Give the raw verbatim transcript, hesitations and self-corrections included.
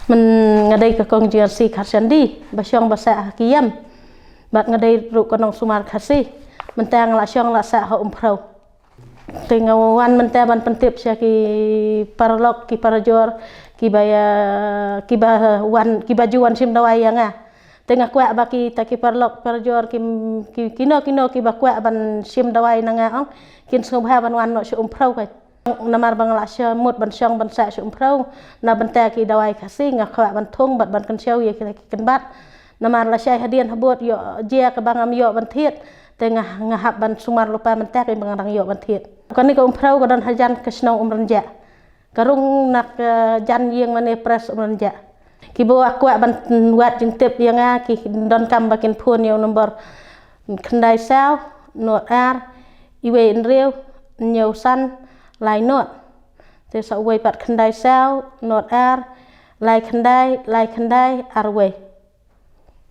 Mynta nga dei ka kong jingïarsi Kharshan Di ba shong ba sah ha ki ïam. Bad nga dei ruh ka nongsumar Khasi. Mynta nga la shong la sah ha Umphrew. Te nga wan mynta ban pyntip sha ki paralok, ki parajor, ki ba ïa, ki ba wan, ki ba ju wan shim dawai ïa nga. Te nga kwah ba kita ki paralok, parajor, ki, ki, kino, kino ki ba kwah ban shim dawai na nga ong, kin sngewbha ban wan noh sha Umphrew kai. Namar ba nga la shu mut ban shong ban sah sha Umphrew, na bynta ki dawai Khasi nga kwah ban thung bad ban kynshew ïa ki, ki kynbat. Namar la shai hadien habud ïoh jia ka ba ngam ïoh ban thied, te nga, nga hap ban sumar lypa mynta ka ba nga dang ïoh ban thied. Kane ka Umphrew ka don hajan ka shnong Umrynjah. Ka rung na ka jan ïing mane Pres Umrynjah. Ki ba kwah ban wad jingtip ïa nga ki donkam ba kin phone ïa u nombor khyndai saw, nod ar, iwei hynriew, hynñiew san, lai nod. Te sa uwei pat khyndai saw, nod ar, lai khyndai, lai khyndai, ar wei.